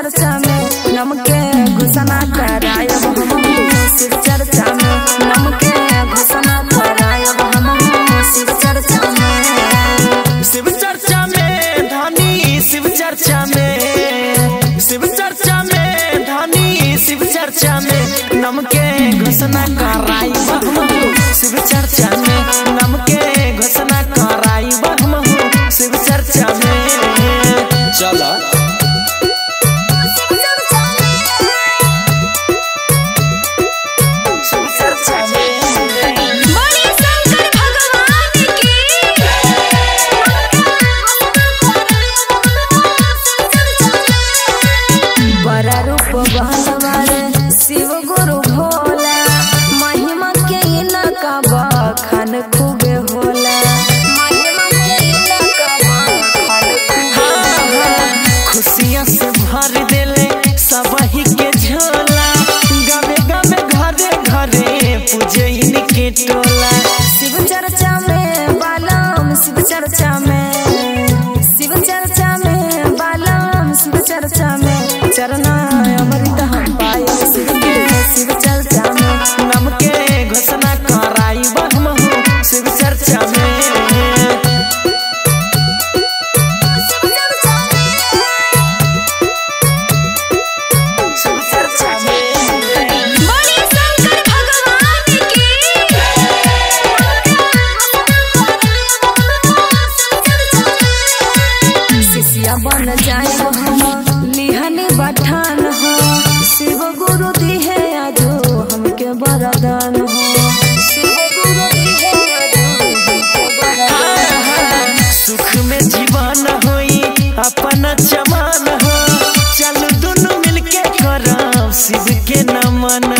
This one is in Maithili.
चर्चा में नम के घोषणा करायब हम शिव चर्चा में नम के घोषणा करायब हम शिव चर्चा में। शिव चर्चा में धानी शिव चर्चा में, शिव चर्चा में धानी शिव चर्चा में नम के घोषणा करायब हम शिव चर्चा में नम के घोषणा करायब हम शिव चर्चा में। चला शिव गुरु भोला महिमा के इनका बखान खूबे होला, महिमा के इनका बखान खूबे होला। खुशियाँ से भर देले सबही के झोला, गावे गावे घरे घरे पूजे इनके टोला। शिव चर्चा में बालम शिव चर्चा में, शिव चर्चा में बालम शिव चर्चा में चरना अमृत हम पाए शिव के शिव चर्चा में नम के घोषणा करायब हम शिव चर्चा में। शिष्या बन जाए हम लिहन बठान हो, शिव गुरु दिहे आजो हमके वरदान हो, शिव गुरु दिहे आजो हमके वरदान हो। सुख में जीवन होई अपना चमान हो, चल दोनों मिलके करब शिव के नमन